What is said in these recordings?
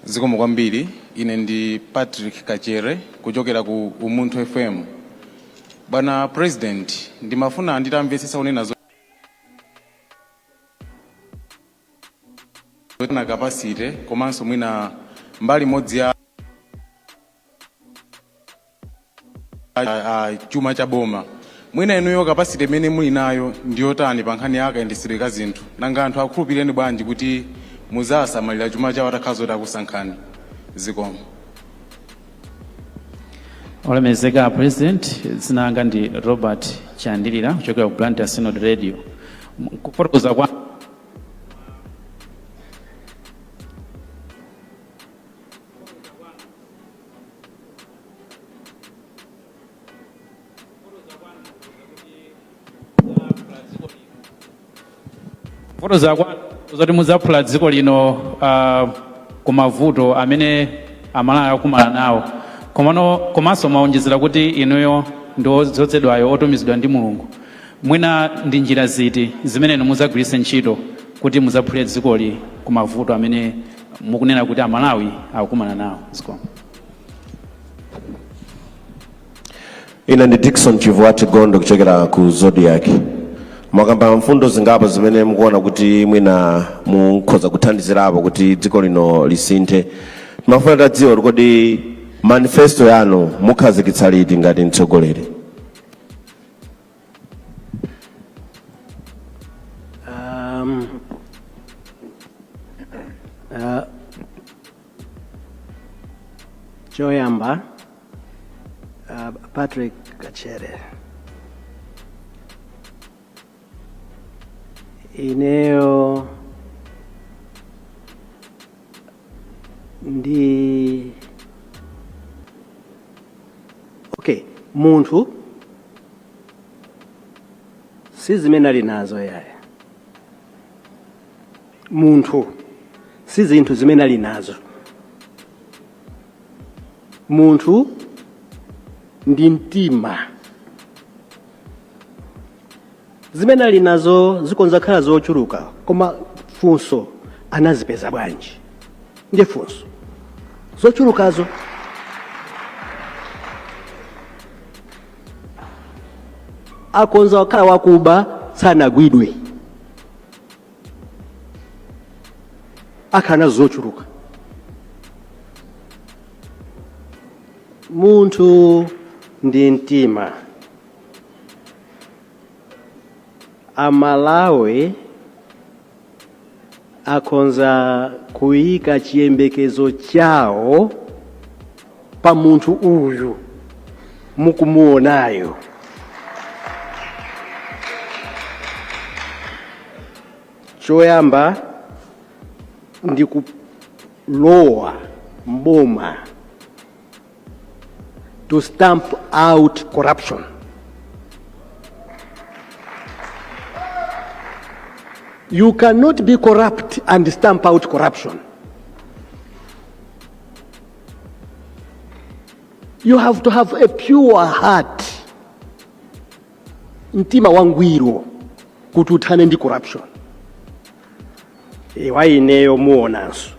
Zikomo kwambiri. Ine ndi Patrick Kachere kuchokera ku Umunthu FM. Bwana President, ndimafuna nditamvetsetsa kunena na capacity komanso mwina mbali imodzi ya chuma cha boma. Mwina inuyo capacity imene muli nayo ndiyotani pa nkhani ya kayendetsedwe ka zinthu? Nanga anthu akhulupireni bwanji kuti muzasamalira chuma chawo atakhala zoti akusankhani? Zikomo. Olemekezeka President, dzina langa ndi Robert Chandilira kuchokera ku Blantyre Synod Radio. Kufotokoza kwa Kufotokoza kwa zoti mudzaphula dziko lino ku mavuto amene Amalawi akumana nawo, komano komanso mwaonjezera kuti inuyo ndi odzozedwayo otumizidwa ndi Mulungu. Mwina ndi njira ziti zimene inu mudzagwiritse ntchito kuti mudzaphule dzikoli ku mavuto amene mukunena kuti Amalawi akukumana nawo? Zikomo. Ine ndi Dickson Chivuati Gondo kuchokera ku Zodiak. Mwakamba mfundo zingapo zimene mukuona kuti mwina mukhoza kuthandizirapo kuti dziko lino lisinthe. Timafuna tadziwa kuti kodi manifesto yanu mukhazikitsa liti ngati mtsogoleri? Choyamba, Patrick Kachere, ineyo ndi okay, munthu si zimene ali nazo yaya. Munthu si zinthu zimene ali nazo. Munthu ndi mtima. Zimene ali nazo zikonza khala zochuluka, koma funso, anazipeza bwanji? Ndiye funso. Zochulukazo akonza wakhala wakuba, sanagwidwe, akhala nazo zochuluka. Munthu ndi mtima. Amalawi akhonza kuyika chiyembekezo chawo pa munthu uyu mukumuonayo. Choyamba ndi kulowa mboma to stamp out corruption. You cannot be corrupt and stamp out corruption. You have to have a pure heart, mtima wangwiro, kuti uthane ndi corruption. Iwa ineyo muonanso,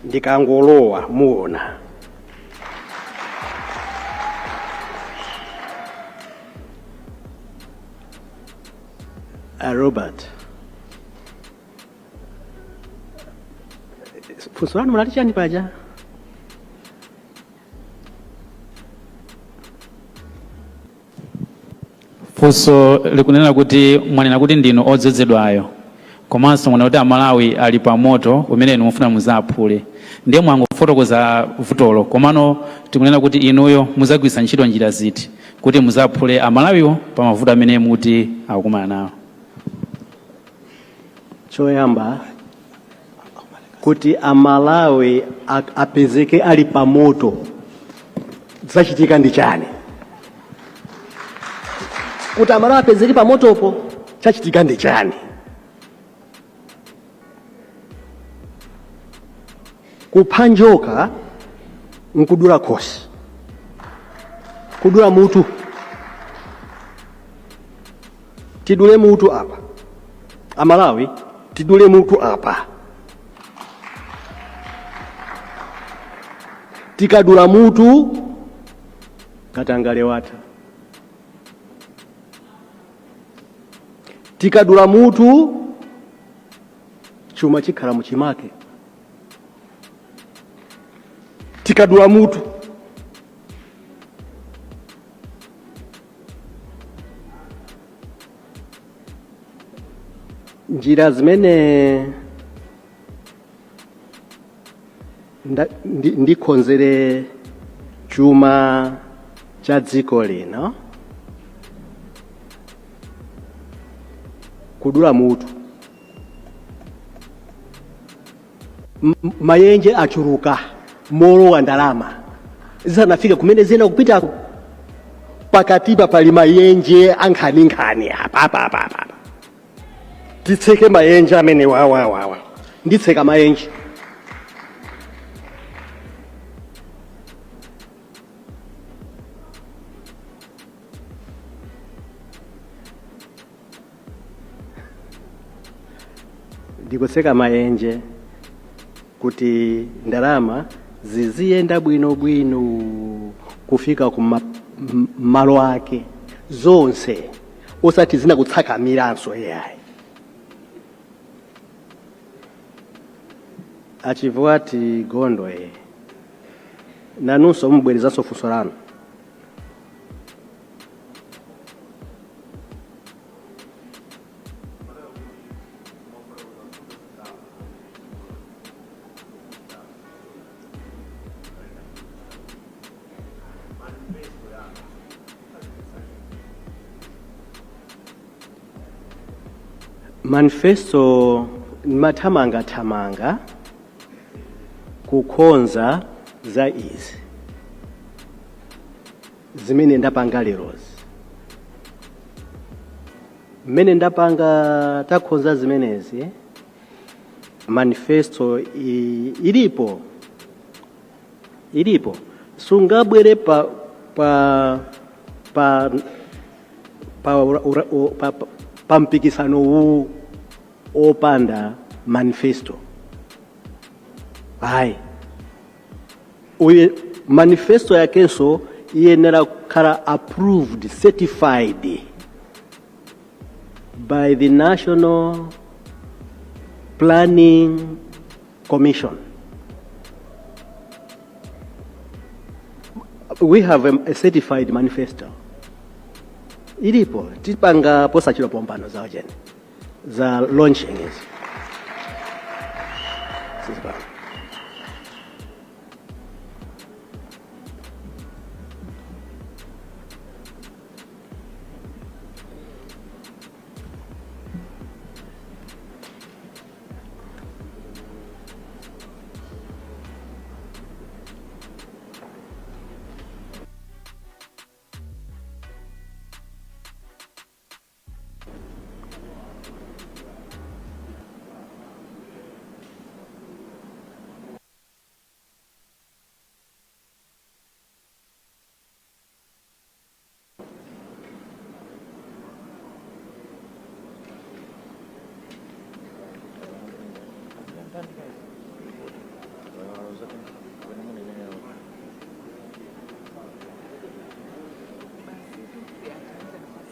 ndikangolowa muona. Robert, funso lanu munati chani paja? Funso likunena kuti mwanena kuti ndinu odzozedwayo, komanso mwanena kuti Amalawi ali pa moto umene inu mufuna muzaphule. Ndiye mwangofotokoza vutolo, komano tikunena kuti inuyo muzagwiritsa ntchito njira ziti kuti muzaphule Amalawiwo pa mavuto amene muti akukumana nawo? Choyamba, kuti Amalawi apezeke ali pa moto, zachitika ndi chani? Kuti Amalawi apezeke pa motopo, chachitika ndi chani? Kupha njoka nkudula khosi, kudula mutu. Tidule mutu apa, Amalawi, tidule mutu apa. Tikadula mutu, katangale watha. Tikadula mutu, chuma chikhala muchimake. Tikadula mutu, njira zimene ndikonzere chuma cha dziko lino, kudula mutu. Mayenje achuluka molowa ndalama zisanafike kumene zina kupitako. Pakatipa pali mayenje ankhaninkhani apa apa apa apa. Titseke mayenje amene wawawawa. Nditseka mayenje. Ndikutseka mayenje kuti ndalama ziziyenda bwinobwino kufika ku malo ake zonse, osati zina kutsakamiranso yayi. Achivuati Gondwe, nanunso mubwerezanso funso lanu. Manifesto mathamangathamanga kukonza za izi zimene ndapanga lerozi, mmene ndapanga takonza zimenezi. Manifesto ilipo, ilipo. Sungabwere pa pa pa pa, ura, ura, u, pa, pa, pa mpikisano uwu opanda manifesto. Ayi, uye manifesto yakenso iyenera kukhala approved, certified by the National Planning Commission. We have a certified manifesto. Ilipo, tipanga posachedwa pompano zawo chene za launching izi. Sizipano.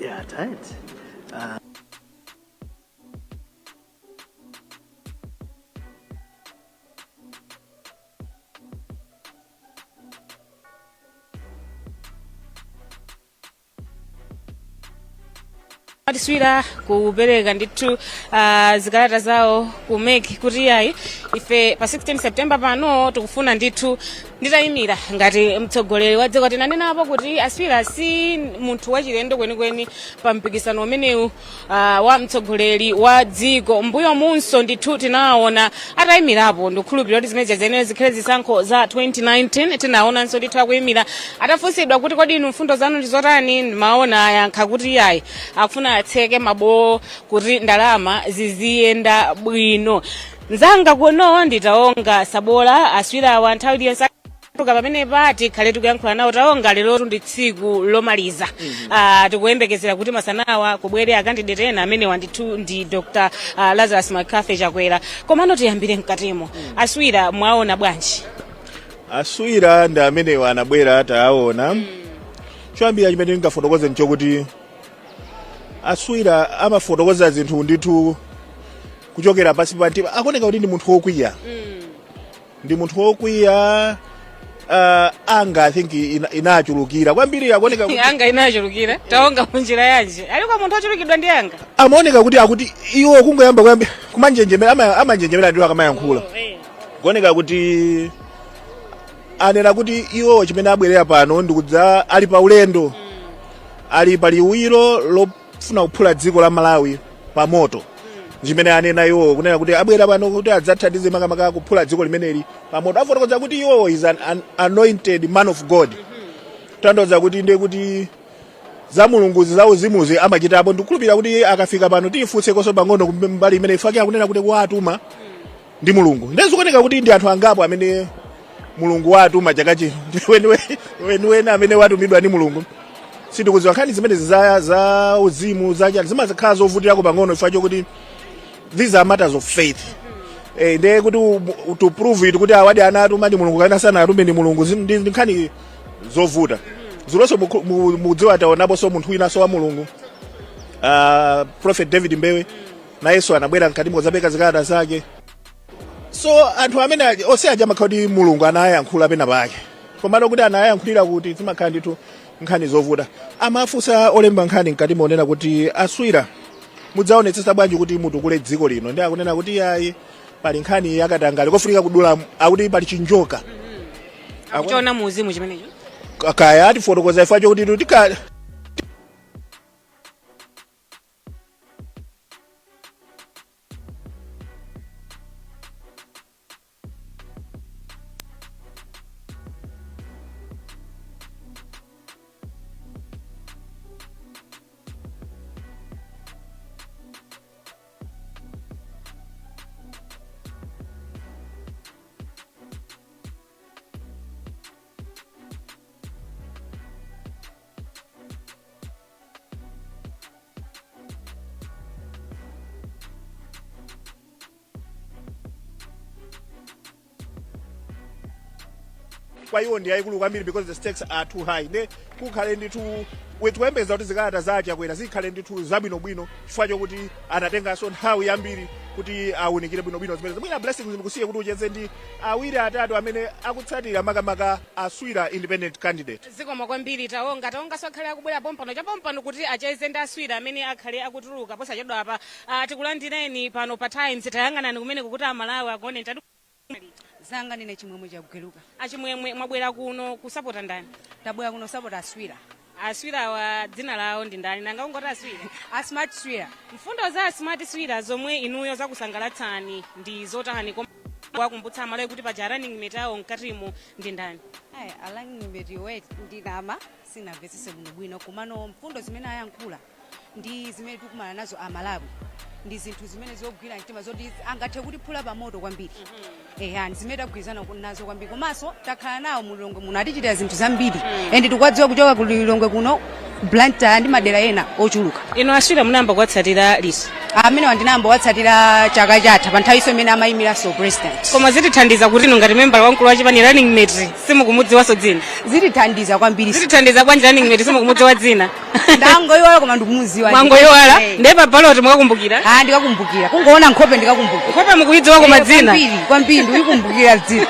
Yeah, tight. Atiswira kupereka ndithu zikalata zawo ku MEC kuti yayi, ife pa 16 September pano tikufuna ndithu nditayimira ngati mtsogoleri wa dziko. Tinanenapo kuti Aswira si munthu wachilendo kwenikweni pa mpikisano umenewu wa mtsogoleri wa dziko. Mbuyo munso ndithu tinaona atayimirapo. Ndikukhulupirira kuti zimene zenera zikhale zisankho za 2019. Tinaonanso ndithu akuyimira, atafunsidwa kuti kodi inu mfundo zanu ndi zotani, ndimaona ayankha kuti yayi, akufuna atseke mabowo kuti ndalama ziziyenda bwino. Mzanga kuno nditaonga Sabola. Aswirawa nthawi iliyonse tuka pamenepa tikhale tikuyankhula nawo. Taonga, lero ndi tsiku lomaliza. Tikuyembekezera kuti masanawa kubwere a candidate ena amenewa ndithu ndi Dr Lazarus McCarthy Chakwera. Komano tiyambire mkatimo. Aswira mwaona bwanji? Aswira ndi amenewa anabwera, taona. Choyambira chimene ndingafotokoze nchokuti Aswira amafotokoza zinthu ndithu kuchokera pansi pa mtima. Akuoneka kuti ndi munthu wokwiya, ndi munthu wokwiya. Anga I think inachulukira kwambiri, akuoneka kuti Anga inachulukira, taonga munjira yanji? Aliko munthu ochulukidwa ndi anga? Amaoneka kuti akuti iwo kungoyamba kuyamba kumanjenjemera, amanjenjemera ndiwo akamayankhula. Kuoneka kuti anena kuti iwo chimene abwerera pano ndikudza ali pa ulendo, ali pa liwiro lofuna kuphula dziko la Malawi pa moto. Chimene anena iwo kunena kuti abwera pano kuti adzathandize makamaka kuphula dziko limeneli pa moto. Afotokoza kuti iwo is an anointed man of God, tanthauza kuti ndiye kuti za Mulunguzi, za uzimuzi amachitapo. Ndikukhulupirira kuti akafika pano tiyifunsekonso pang'ono mbali imene ifake. Akunena kuti watuma ndi Mulungu. Ndezikuoneka kuti ndi anthu angapo amene Mulungu watuma chaka chino. Weniweni amene watumidwa ndi Mulungu sitikudziwa. Nkhani zimenezi za uzimu zachani zimakhala zovutirako pang'ono chifukwa chokuti these are matters of faith. Ndiye kuti to prove it kuti awadi anatuma ndi Mulungu kana sanatume ndi Mulungu, ndi nkhani zovuta. Zulonso mudziwa taonaponso munthu winanso wa Mulungu, Prophet David Mbewe, nayenso anabwera mkati mozapeka zikalata zake. So anthu amene onse aja amakhala kuti Mulungu anayankhula pena pake, komano kuti anayankhulira kuti zimakhala ndithu nkhani zovuta. Amafunsa olemba nkhani mkati monena kuti Aswira mudzaonetsetsa bwanji kuti mutukule dziko lino, ndi akunena kuti ayi, pali nkhani yakatangale kofunika kudula, akuti pali chinjoka. Akuchiona muuzimu chimenecho. Kaya atifotokoza ife chokuti tika kwa iwo ndi yayikulu kwambiri because the stakes are too high. Ne kukhale ndithu tikuyembekeza kuti zikalata za Chakwera zikhale ndithu zabwinobwino chifukwa chokuti anatenganso nthawi yambiri kuti awunikire bwinobwino zimenezo. Mwina Blessings ndikusiye kuti ucheze ndi awiri atatu amene akutsatira makamaka Aswira independent candidate. Zikomo kwambiri, Taonga. Taonganso akhale akubwera pompano chapompano kuti acheze ndi Aswira amene akhale akutuluka posachedwa apa. Tikulandireni pano pa Times. Tayang'anani kumene kukuti Amalawi akuone. Zanga ndine Chimwemwe Chagweruka. Achimwemwe, mwabwera kuno kusapota ndani? Tabwera kuno kusapota Aswira. Aswirawa dzina lawo ndi ndani nanga? Ungoti Aswira. Asmart Swira. Mfundo za Smart Swira zomwe inuyo zakusangalatsani ndi zotani? Koma wakumbutsa Amalawi kuti paja running mate awo mkatimo ndi ndani? Ayi, a running mate we ndinama sinamvetsese bwinobwino, komano mfundo zimene ayankhula ndi zimene tikumana nazo Amalawi ndi zinthu zimene zogwira mtima zoti angathe kutiphula pamoto kwambiri. Eya, ndi zimene tagwirizana nazo kwambiri, komanso takhala nawo mu Lilongwe muno, atichitira zinthu zambiri and tikuwadziwa kuchoka ku Lilongwe kuno, Blantyre ndi madera ena ochuluka. Inu Aswira munayamba kuwatsatira liti? Amene wandinayamba watsatira chaka chatha pa nthawi imene amayimiranso president. Koma zitithandiza kuti inu ngati membala wamkulu wa chipani, running mate simukumudziwanso dzina? Zitithandiza kwambiri. Zitithandiza bwanji running mate simukumudziwa dzina? Ndangoyiwala koma ndikumudziwa. Mwangoyiwala? Eh. Ndiye pa ballot mukakumbukira? Ah, ndikakumbukira, kungoona nkhope ndikakumbukira. Nkhope mukuyidziwa koma Eh, dzina? Kwambiri kwambiri, ndikuikumbukira dzina.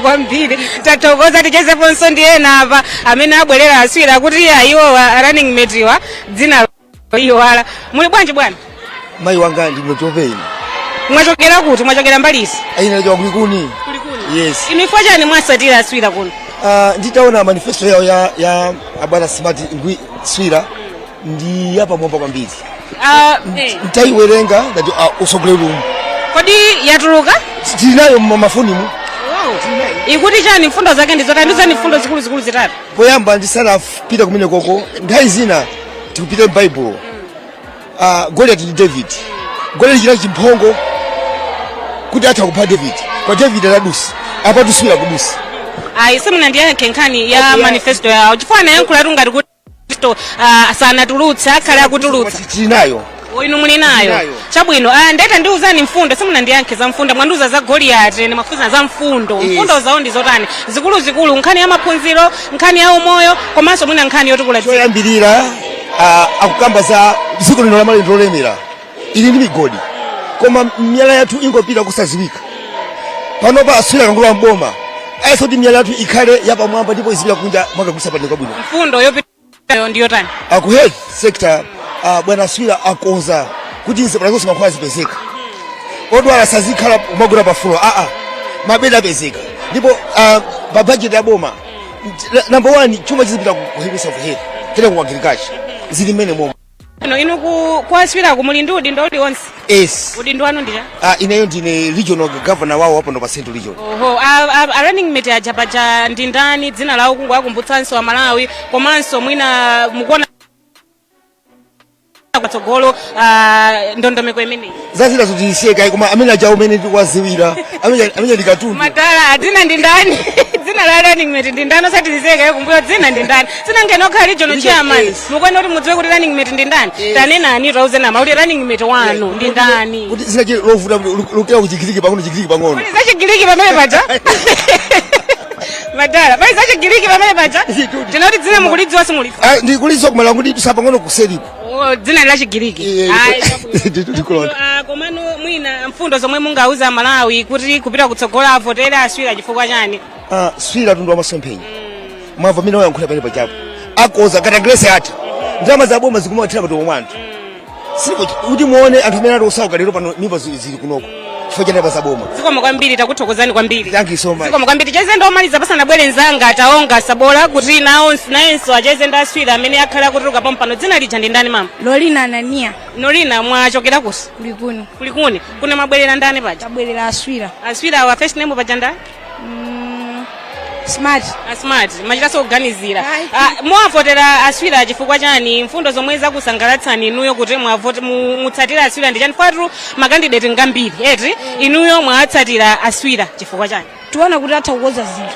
Kwambiri, tathokoza. Tichezeponso ndi ena apa amene abwerera Aswira kuti iya, iwowa running mate wa dzina iwala. Muli bwanji bwana? Mayi wanga, ndino chopeni. Mwachokera kuti? Mwachokera mbalisi? Ine ndachoka Kulikuni. Kulikuni? Yes. Inu ifo chani mwasatira Aswira kuno? Nditaona manifesto yawo ya abwana Smart Ngwi Swira ndi yapamwamba kwambiri. Ntaiwerenga ngati usogoleri umu. Kodi yatuluka? Tili nayo mmafonimu. Ikuti chani? Mfundo zake ndi zotani? Ndizani mfundo zikuluzikulu zitatu. Poyamba ndisanapita kumene koko, nthawi zina tikupita m'Baibulo, Goliath ndi David. Goliath china chimphongo kuti atha kupha David, kwa David anadusa apa tuswira kudusa. Ayi, simunandiyankhe nkhani ya manifesto yawo, chifukwa anayankhulatu ngati kuti sanatulutse, akhale akutulutsa. Tili nayo. O, inu muli nayo? Nayo. Chabwino. Ah, ndeta ndiuzani mfundo. Simunandiyankhe za mfundo. Mwandiuza za Goliyati, ndimafunsa za mfundo. Mfundo zawo ndi zotani zikuluzikulu? Nkhani ya maphunziro, nkhani ya umoyo, komanso mwina nkhani yotukula dziko. Choyambirira, akukamba za dziko lino lamali lolemera, ili ndi migodi, koma miyala yathu ingopita kusaziwika. Panopa a Swira akangolowa mboma ayesa kuti miyala yathu ikhale yapamwamba ndipo izipita kunja mwakagulitsa paneko bwino. Mfundo yopita ndi yotani? Aku health sector, bwana Swira akonza kuti zipatala zonse mankhwala zipezeka, odwala sazikhala kumagona pa floor, aa, mabedi apezeka. Ndipo pa budget ya boma, number one, chuma chizipita ku health of health, kene ku agriculture, zili mmene momwe. No, inu kwa Swirako muli ndi udindo uliwonse? Yes. Udindo wanu ndi cha? Ineyo ndine regional governor wawo wapano pa Central Region. Oho, a running mate aja paja ndi ndani dzina lawo, kungowakumbutsanso Amalawi, komanso mwina mukuona patsogolo ndondomeko imeneyi? Zazina zotisiye kai, koma amene aja umene ndikuwaziwira amene ndi katundu. Matala, dzina ndi ndani? Dzina la running mate ndi ndani? Osati ziseka kumbuyo, dzina ndi ndani? Sinangene okhala regional chairman, mukuona kuti mudziwe kuti running mate ndi ndani. Tanenani, tauzeni kuti running mate wanu ndi ndani? Kuti zina chili lovuta lukira ku Chigiriki pang'ono, Chigiriki pang'ono. Pali zachigiriki pamene paja, madala? Pali zachigiriki pamene paja? Tinoti dzina mukulidziwa, simulidziwa? Ah, ndikulidziwa kumala kuti tusapang'ono kuseriko. Oh, dzina la Chigiriki. Ayi, chabwino. Ndikulonda. Ah, komano mwina mfundo zomwe mungauza Amalawi kuti kupita kutsogola avotere a Swira chifukwa chani? Ah, Swira tundu wamasomphenya, mwamva amene wayankhula pamene pachapo, akoza katagrese atha ndalama za boma zikumathira patomwe mwa anthu. Silipo kuti muone anthu amene ali osauka lero pano, mimba zili kunoko chifukwa cha ndalama za boma. Zikomo kwambiri, takuthokozani kwambiri. Thank you so much. Zikomo kwambiri. Cheze ndomaliza pasanabwere nzanga Taonga Sabola kuti nawo nayenso acheze ndi a Swira amene akhala kutuluka pompano. Dzina lija ndi ndani, mama? Lolina Anania. Norina, mwachokera kuti? Kulikuni. Kulikuni kuna mwabwerera ndani paja? Tabwerera a Swira. A Swira wa first name paja ndani? Smart. A Smart, machitanso kuganizira. Ayi. Ah, mwavotera a Swira chifukwa chani? Mfundo zomwe zakusangalatsani inuyo kuti mwavote mutsatira a Swira ndi chani? Fatu ma candidate ngambiri eti, inuyo mwatsatira a Swira chifukwa chani? Tiona kuti atha kukonza zinthu.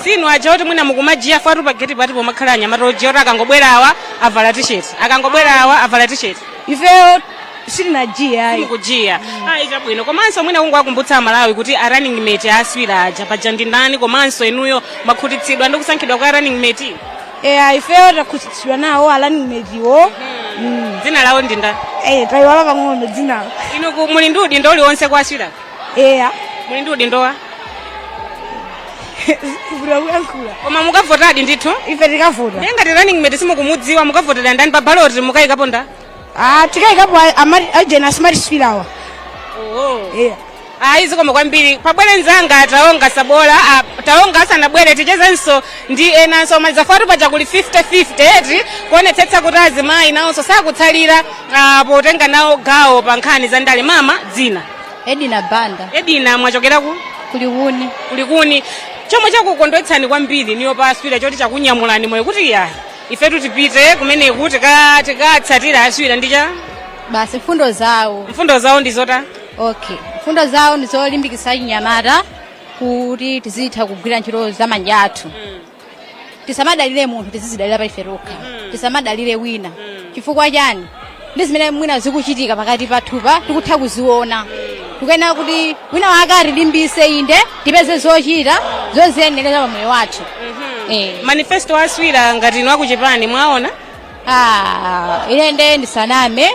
Sinu aja kuti mwina mukumajiya fatu pageti pati pomakhala anyamata ojiya kuti akangobwera awa avala t-shirt, akangobwera awa avala t-shirt? Ifeyo sitinajiya, ayi. Mukujiya, ayi, chabwino. Komanso mwina kungowakumbutsa Amalawi kuti a running mate a Swira aja paja ndi ndani, komanso inuyo mwakhutitsidwa ndi kusankhidwa kwa running mate? Eya, ifeyo takhutitsidwa nawo a running mate wo. Dzina lawo ndi ndani? Eh, tayiwala pang'ono dzinalo. Inu muli ndi udindo uliwonse kwa a Swira? Eya. Muli ndi udindo wa? Vula kuyankhula. Koma mukavotadi ndithu? Ife tikavota. Ndiye ngati running mate simukumudziwa, mukavotera ndani? Pa ballot mukayikapo nda? Ah, tikayikapo ajena Smart Swirawa. Oho. Eya. Ayi, zikomo kwambiri. Pabwere nzanga Taonga Sabola. Ah, Taonga asanabwere tichezenso ndi enanso omaliza. Fatu paja kuli 50-50 eti, kuonetsetsa kuti azimayi nawonso sakutsalira potenga nawo gawo pa nkhani za ndale. Mama, dzina? Edina Banda. Edina, mwachokera ku? Kulikuni. Kulikuni. Chomwe chakukondwetsani kwambiri niyo pa a Swira, choti chakunyamulani moyo kuti yayi, ifetu tipite kumeneku tikatsatira a Swira, ndi cha? Basi, mfundo zawo. Mfundo zawo ndi zota? Okay, mfundo zawo ndi zolimbikitsa chinyamata kuti tizitha kugwira ntchito za manja athu, tisamadalire munthu, tizizidalira pa ife tokha, tisamadalire wina. Chifukwa chani? Ndi zimene mwina zikuchitika pakati pathupa tikutha kuziona. Tikuyenera kuti wina wake atilimbise, inde, tipeze zochita zoziyenereza pa moyo wathu. Manifesto a Swira ngati inu akuchipani mwaona? Ah, ine nde ndisaname,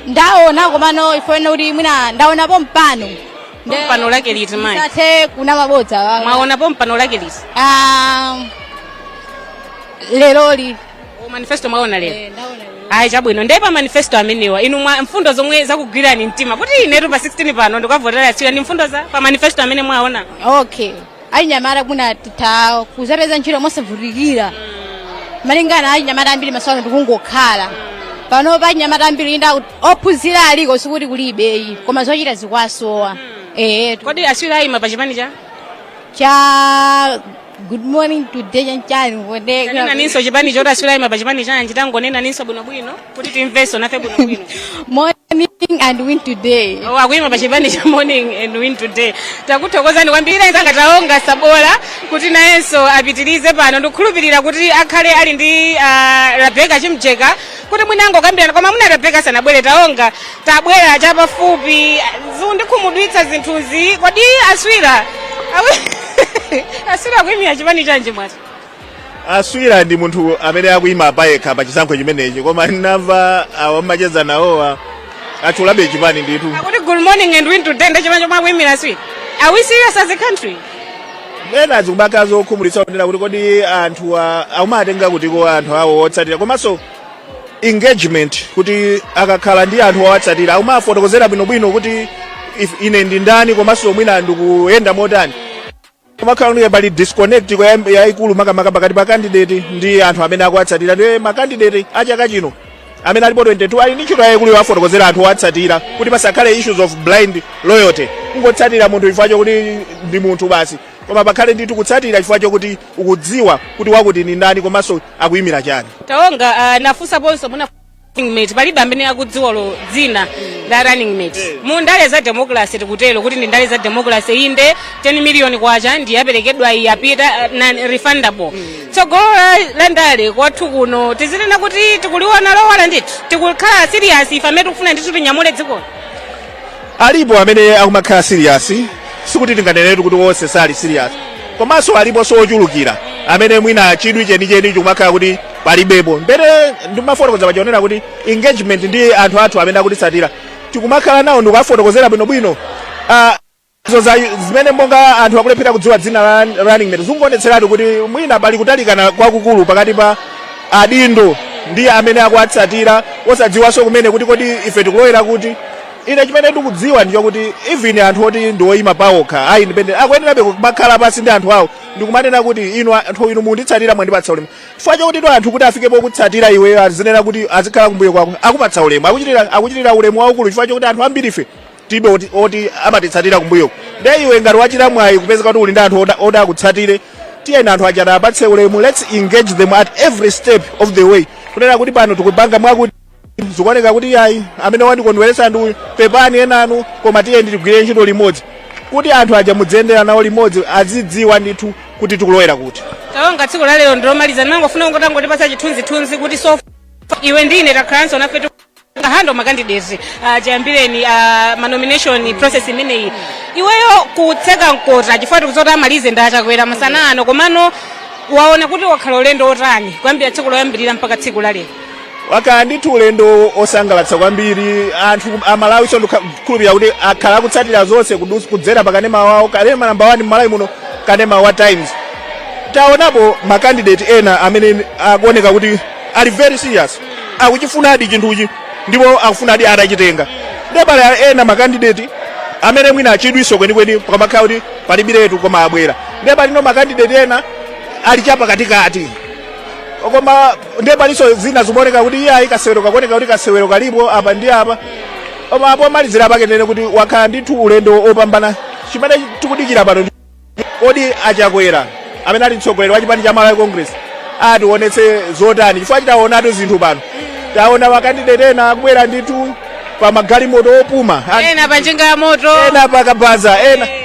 ndaona, komano ifene kuti mwina ndaonapo mpano. Mpano lake liti, mayi? Ndisathe kuna mabodza. Mwaonapo mpano lake liti? Ah, leroli. O, manifesto mwaona lero? Ayi, chabwino. Ndiye pa manifesto amenewa inu mwa mfundo zomwe zakugwirani mtima kuti inetu pa 16 pano ndikavotera Swira ndi mfundo za pa manifesto amene mwaona? Okay, achinyamata mwina titha kuzapeza ntchito mosavutikira, malingana achinyamata ambiri maso ano tikungokhala pano. Pa achinyamata ambiri inda ophunzira aliko, sikuti kulibeyi, koma zochita zikwasowa. Kodi a Swira ayima pa chipani cha? Cha Good Morning Today chanchani mboneka. Tanena ninso chipani choti a Swira ayima pa chipani chanji, tangonena ninso bwinobwino kuti timvenso nafe bwinobwino. Morning. And win today. Oh, akuyima pa chipani cha Morning and Win Today. Takuthokozani kwambiri anzanga Taonga Sabola kuti nayenso apitirize pano. Ndikukhulupirira kuti akhale ali ndi Rebecca Chimjeka kuti mwina angokambirana, koma mwina Rebecca sanabwere. Taonga, tabwera chapafupi, zundikhumudwitsa zinthuzi. Kodi Aswira Aswira akuyimira chipani chanji mwati? Aswira ndi munthu amene akuyima payekha pa chisankho chimenechi, koma ndinamva awa mmacheza nawowa atchulabe chipani ndithu. Akuti Good Morning and Win Today, ndi chipani chomwe akuyimira Aswira. Are we serious as a country? Ena zikumakhala zokhumudwitsa kunena kuti kodi anthu akumatenga kutiko anthu awo otsatira, komanso engagement, kuti akakhala ndi anthu owatsatira akumafotokozera bwinobwino kuti ine ndi ndani, komanso mwina ndikuyenda motani. Kumakhala kuti pali disconnect yayikulu, makamaka pakati pa candidate ndi anthu amene akuwatsatira. Ndiye macandidate achaka chino amene alipo 22 ali ndi ntchito yayikulu yowafotokozera anthu owatsatira kuti pasakhale issues of blind loyalty, kungotsatira munthu chifukwa chokuti ndi munthu basi, koma pakhale ndithu kutsatira chifukwa chokuti ukudziwa kuti wakuti ndi ndani komanso akuyimira chani. Taonga, nafunsaponso muna running mate, palibe amene akudziwa lo dzina la running mate. Mu ndale za democracy, tikutero kuti ndi ndale za democracy, inde, 10 million kwacha ndi yaperekedwa, iyi yapita, non refundable. Tsogolo la ndale kwathu kuno tizinena kuti tikuliona lowala ndithu, tikukhala serious ife amene tikufuna ndithu tinyamule dzikolo? Alipo amene akumakhala serious, sikuti tinganenetu kuti onse sali serious, komanso aliponso ochulukira amene mwina chidwi chenicheni chikumakhala kuti palibepo. Mbere ndimafotokoza pachionera kuti engagement ndi anthu athu amene akutitsatira, tikumakhala nawo ndikuwafotokozera bwinobwino. Zo za zimene monga anthu akulephera kudziwa dzina la running mate zikuonetseratu kuti mwina pali kutalikana kwakukulu pakati pa adindo ndi amene akuwatsatira, osadziwanso kumene kuti kodi ife tikulowera kuti. Ine chimene ndikudziwa ndi chokuti even anthu oti ndi oyima pawokha, a independent, akuyenerabe kumakhala pansi ndi anthu awo ndikumanena kuti inu anthu inu munditsatira, mwandipatsa ulemu, chifukwa chokuti to anthu kuti afikepo kutsatira iwe, azinena kuti azikhala kumbuyo kwako, akupatsa ulemu, akuchitira ulemu waukulu, chifukwa chokuti anthu ambiri ife tibe oti amatitsatira kumbuyoko. Nde iwe ngati wachita mwayi kupezeka kuti uli ndi anthu oti akutsatire, tiyeni anthu aja apatse ulemu. Let's engage them at every step of the way, kunena kuti pano tikupanga mwakuti, zikuoneka kuti yayi, amene wandikondweretsa ndi uyu, pepani enanu, koma tiyeni tigwire ntchito limodzi, kuti anthu aja mudziyendera nawo limodzi, azidziwa ndithu kuti tikulowera kuti. Taonga, tsiku la lero ndilomaliza, ndimangofuna kungotangotipatsa chithunzithunzi kuti so iwe ndine takhalanso nafe handle macandidates chiyambireni manomination process imeneyi, iweyo kutseka mkota, chifukwa tikuzoti amalize ndachakwera masana ano, komano waona kuti wakhala ulendo otani kuyambira tsiku loyambirira mpaka tsiku la lero? Wakhala ndithu ulendo osangalatsa kwambiri. Anthu Amalawi so ndikukhulupirira kuti akhala akutsatira zonse kudzera pa kanema wawo, kanema namba 1 m'Malawi muno, kanema wa Times. Taonapo macandidate ena amene akuoneka kuti ali very serious, akuchifunadi chinthuchi ndipo akufunadi atachitenga. Ndiye pali ena macandidate amene mwina achidwiso kwenikweni pamakhala kuti palibiretu, koma abwera. Ndiye palino macandidate ena ali chapakatikati, koma ndiye palinso zina zikuoneka kuti iye ayi, kasewero kakuoneka kuti kasewero kalipo apa ndi apa. Koma pomalizira pake nene kuti wakhala ndithu ulendo opambana. Chimene tikudikira pano ndi kodi Achakwera amene ali mtsogoleri wa chipani cha Malawi Congress ationetse zotani, chifukwa titaonatu zinthu pano, taona macandidate ena akubwera ndithu pa magalimoto opuma. Ena pa njinga ya moto, ena pa kabaza,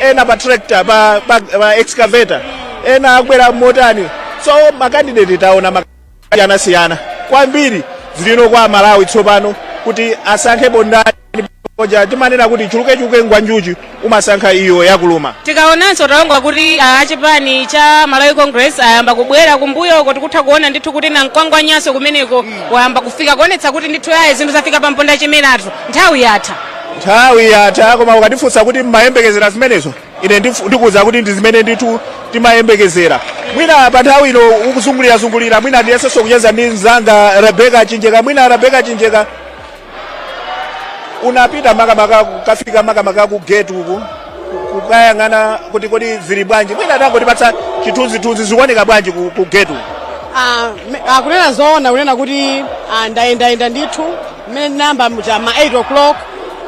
ena pa tractor, pa excavator, ena akubwera motani. So macandidate taona makasiyanasiyana kwambiri. Zilino kwa Malawi tsopano kuti asankhepo ndani. Koja timanena kuti chuluke ngwanjuchi, umasankha iyo yakuluma. Tikaonanso, taonga kuti achipani cha Malawi Congress ayamba kubwera kumbuyoko, tikutha kuona ndithu kuti namkwangwanyaso kumeneko wayamba kufika, kuonetsa kuti ndithu ayi, zinthu zafika pamponda chimeratu, nthawi yatha. Nthawi yatha, koma ukatifunsa kuti mmayembekezera zimenezo, ine ndikuwuza kuti ndi zimene ndithu timayembekezera. Mwina pa nthawi ino ukuzungulirazungulira, mwina ndiyesenso kucheza ndi mzanga Rebeka Chinjeka. Mwina Rebeka Chinjeka, unapita makamaka kukafika makamaka ku gate uku kukayang'ana kuti kodi zili bwanji? Mwina tangotipatsa chithunzithunzi, zikuoneka bwanji ku gate uku? Kunena zoona, kunena kuti ndayendayenda ndithu mmene ndinayamba cha ma 8 o'clock,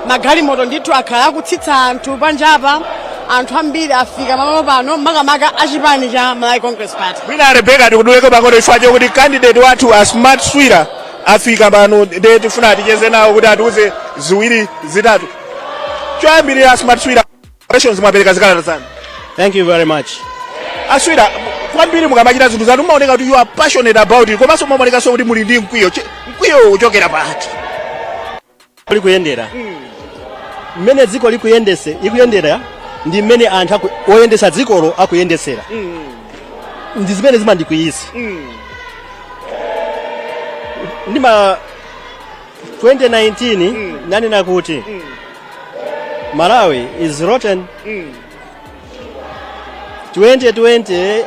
magalimoto ndithu akhala akutsitsa anthu panjapa. Anthu ambiri afika pamalo pano, makamaka achipani cha Malawi Congress Party. Mwina Rebeka, tikuduleko pang'ono chifukwa chokuti candidate wathu a Smart Swira Afika pano, ndiye tifuna ticheze nawo kuti atiuze ziwiri zitatu. Choyambirira, Smart Swira, congratulations, mwapereka zikalata zanu. Thank you very much. Aswira, kwambiri mukamachita zinthu zanu mumaoneka kuti you are passionate about it, komanso mumaonekanso kuti muli ndi mkwiyo. Mkwiyo uchokera pati? Likuyendera mmene dziko likuyendera ndi mmene anthu oyendesa dzikolo akuyendesera, ndi zimene zimandikwiyisa. Ndima 2019 nanena kuti Malawi is rotten. 2020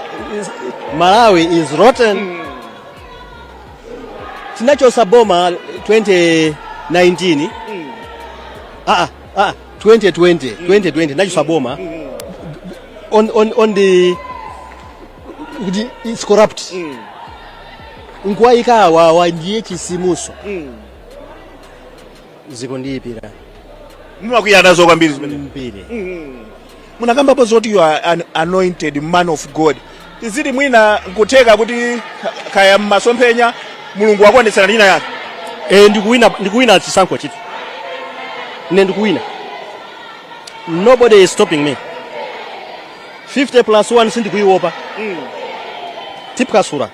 Malawi is rotten. Tinachosa boma 2019, 2020, 2020 nachosa boma on the kuti it's corrupt, nkuwayika awawa ndiye chisimuso zikundiyipira. Mumakwiya nazo kwambiri zimene? Mbiri. Munakambapo zoti you are an anointed man of God. Tiziti mwina nkutheka kuti kaya mmasomphenya Mulungu wakuonetsera nina yake? E, ndikuwina, ndikuwina chisankho chitu. Ine ndikuwina, nobody is stopping me. 50 plus 1 sindikuiopa, tiphwasula.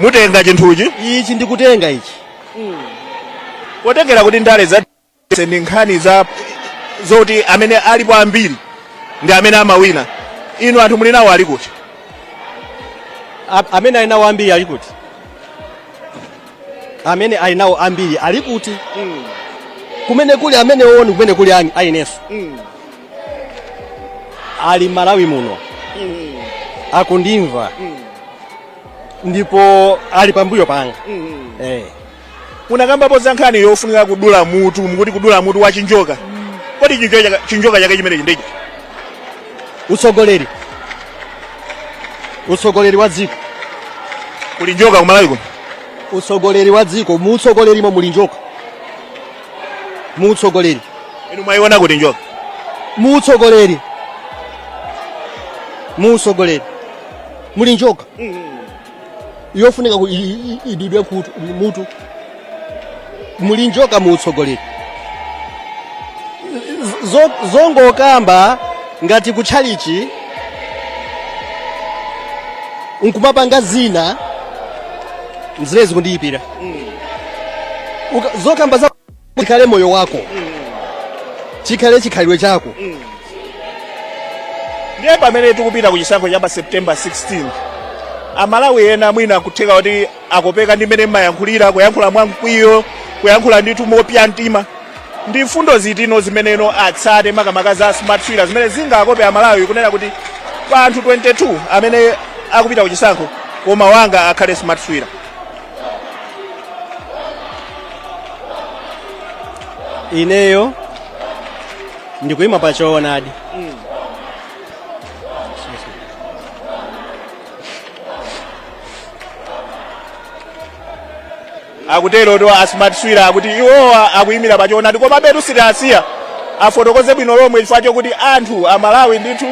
Mutenga chinthuchi? Ichi ndikutenga ichi. Potengera kuti ndale za ndi nkhani za zoti amene alipo ambiri ndi amene amawina, inu anthu muli nawo ali kuti? Amene ali nawo ambiri ali kuti? Amene ali nawo ambiri ali kuti? Kumene kuli amene oni, kumene kuli ayinenso ali Malawi muno, akundimva ndipo ali pambuyo panga. Munakambapo za nkhani yofunika kudula mutu, mukuti kudula mutu wa chinjoka. Kodi chinjoka chake chimenechi ndichi? Utsogoleri, utsogoleri wa dziko. Kuli njoka kumalawi kuno? Utsogoleri wa dziko, mu utsogolerimo muli njoka, mu utsogoleri. Inu mwayiona kuti njoka? Mu utsogoleri, mu utsogoleri muli njoka yofunika idulidwe kutu mutu. Muli njoka mu utsogoleri. Zongokamba ngati kutchalichi nkumapanga zina, zimene zikundiyipira. Zokamba za chikhale moyo wako, chikhale chikhalidwe chako. Ndiye pamene tikupita ku chisankho cha pa September 16, Amalawi ena mwina kutheka kuti akopeka ndi mmene mmayankhulira, kuyankhula mwamkwiyo, kuyankhula ndithu mopya mtima, ndi mfundo zitino zimeneno atsate makamaka za Smart Swira zimene zingakope Amalawi kunena kuti pa anthu 22 amene akupita ku chisankho, koma wanga akhale Smart Swira? Ineyo ndikuyima pa choonadi. Akutero to a Smart Swira, akuti iwowa akuyimira pa choonadi. Koma betu sitasiya afotokoze bwino lomwe, chifukwa chokuti anthu Amalawi ndithu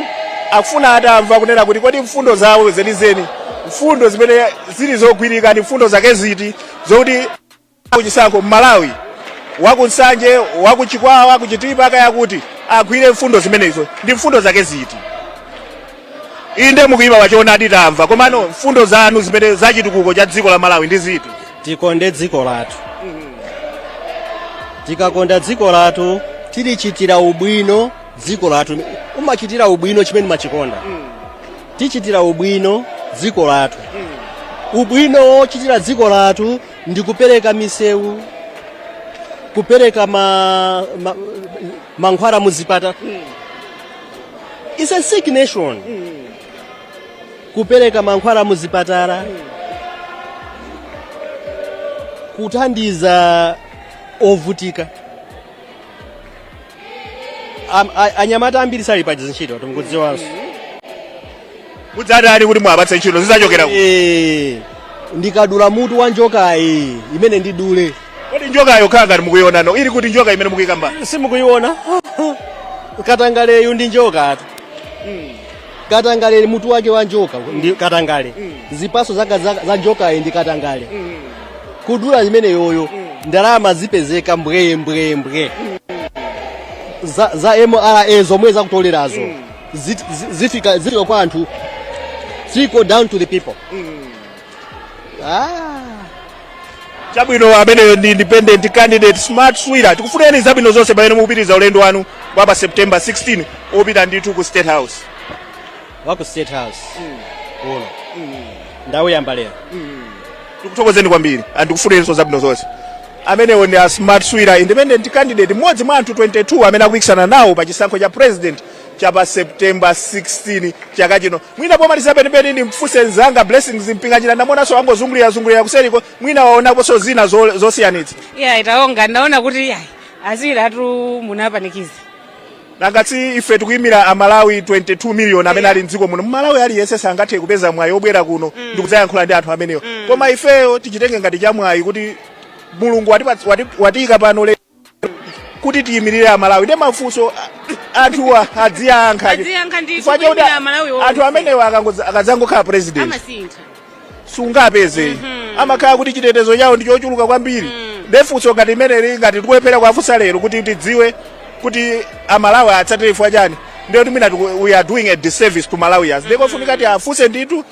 akufuna atamva kunena kuti kodi mfundo zawo zenizeni, mfundo zimene zili zogwirika, ndi mfundo zake ziti zokuti kuchisankho Mmalawi wakuNsanje, wakuChikwawa, kuChitipa, kaya kuti agwire mfundo zimenezo, ndi mfundo zake ziti? Inde, mukuyima pachoonadi tamva, komano mfundo zanu zimene zachitukuko cha dziko la Malawi ndi ziti? Tikonde dziko lathu. Tikakonda dziko lathu, tilichitira ubwino dziko lathu. Umachitira ubwino chimene umachikonda. Tichitira ubwino dziko lathu. Ubwino wochitira dziko lathu ndi kupereka misewu, kupereka mankhwala muzipata. It's a sick nation. Kupereka mankhwala muzipatala, kuthandiza ovutika. Anyamata ambiri sali pa ntchito, tikudziwanso. Mudzatani kuti muwapatse ntchito? Zidzachokera ku Ndikadula mutu wa njokayi imene ndidule. Kodi njokayo khala ngati mukuyionano, ili kuti njoka imene mukuyikamba? Simukuyiona? Katangaleyu ndi njoka atu. Katangale, mutu wake wa njoka ndi katangale. Zipaso zaka za njokayi ndi katangale. Kudula imeneyoyo, ndalama zipezeka mbwe mbwe mbwe. Za MRA zomwe zakutolerazo zifika kwa anthu, trickle down to the people. Ah. Chabwino, ameneyo ndi independent candidate Smart Swira. Tikufuneni zabwino zonse pamene mukupitiriza ulendo wanu wa pa September 16 opita ndithu ku State House. Wa ku State House uno ndawuyamba lero. Tikuthokozeni kwambiri, andikufunenso zabwino zonse. Amenewo ndi a Smart Swira, independent candidate, mmodzi mwa anthu 22 amene akupikisana nawo pa chisankho cha president cha pa September 16 chaka chino. Mwina pomaliza penipeni ndimfunse mzanga Blessings Mpinganjira. Ndamuonanso angozungulira zungulira kuseriko, mwina waonaponso zina zosiyanitsa. Iya, itaonga ndaona kuti yayi, azilatu munapanikiza. Nangati ife tikuyimira Amalawi 22 million amene ali mdziko muno. Mmalawi aliyense sangathe kupeza mwayi obwera kuno ndikudzayankhula ndi anthu amenewo, koma ifeyo tichitenge ngati chamwayi kuti Mulungu watiyika pano le kuti tiyimirire Amalawi, ndi mafunso anthuwa adziyankha. Adziyankha ndithu, Chifukwa chakuti kuyimira Amalawi onse. Anthu amenewa akadzangokhala president amasintha. Sungapeze, amakhala kuti chitetezo chawo ndi chochuluka kwambiri. Ndefunso ngati imeneli, ngati tikulephera kuwafunsa lero kuti tidziwe kuti Amalawi atsatire chifukwa chani, ndiye kuti mwina we are doing a disservice to Malawians. Ndiye kofunika ti afunse ndithu,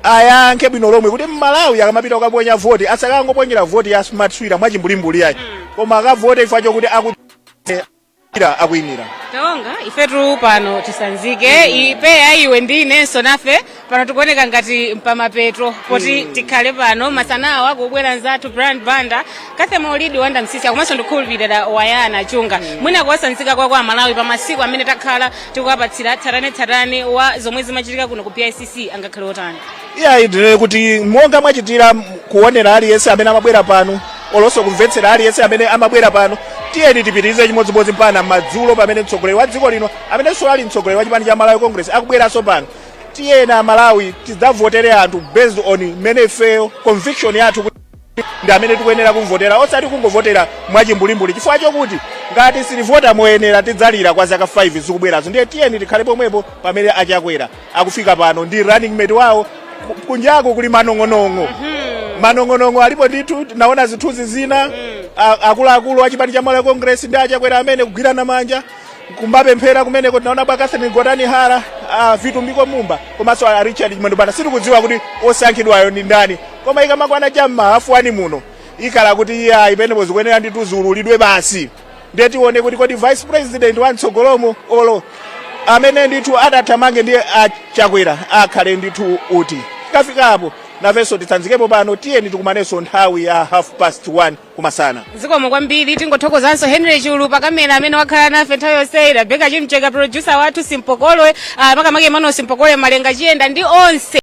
ayankhe bwino lomwe kuti Mmalawi akamapita kukaponya voti asakangoponyera voti ya Smart Swira mwachimbulimbuli yayi, koma akavote chifukwa chokuti akuyimira. Taonga, ifetu pano tisanzike ipeya iwe ndi inenso nafe pano tikuoneka ngati mpamapeto poti tikhale pano masanawa kubwera nzathu Brian Banda, Kathe Maulidi, Wanda Msisi, komanso ndikukhulupirira Wayana Chunga. Mwina kuwasanzika kwako Amalawi pa masiku amene takhala tikuwapatsira tsatanetsatane wa zomwe zimachitika kuno ku BICC angakhale otani? Iyayi, ndinene kuti monga mwachitira kuonera aliyense amene amabwera pano, olonso kumvetsera aliyense amene amabwera pano, tiyeni tipitirize chimodzimodzi mpana madzulo pamene mtsogoleri wa dziko lino, amenenso ali mtsogoleri wa chipani cha Malawi Congress, akubweranso pano. Tiyeni Amalawi tidzavotere anthu based on mmene ifeyo conviction yathu kuti ndi amene tikuyenera kumvotera, osati kungovotera mwachimbulimbuli, chifukwa chokuti ngati sitivota moyenera tidzalira kwa zaka 5 zikubwerazo. Ndiye tiyeni tikhale pomwepo pamene Achakwera akufika pano ndi running mate wawo. Kunjako kuli manong'onong'o, manong'onong'o alipo ndithu. Naona zithunzi zina, akuluakulu a chipani cha Malawi Congress ndi Achakwera amene kugwirana manja kumapemphera kumeneko. Tinaona bwa Catherine Gotani Hara, Vitumbiko Mumba komanso a Richard Chimwendo Banda. Sitikudziwa kuti osankhidwayo ndi ndani, koma ikamakwana cham'ma 1:30 muno ikhala kuti iya, ipenepo zikuyenera ndithu ziululidwe basi. Ndiye tione kuti kodi vice president wa mtsogolomo, olo amene ndithu adathamange ndi Achakwera, akhale ndithu uti. Kafikapo nafenso titsanzikepo pano. Tiyeni tikumanenso nthawi ya 1:30 kumasana. Zikomo kwambiri. Tingothokozanso Henry Chulu pa kamera amene wakhala nafe nthawi yonseyi, Rebecca Chimcheka producer wathu, Simpokolwe, makamaka Emmanuel Simpokolwe, Malenga Chiyenda ndi onse.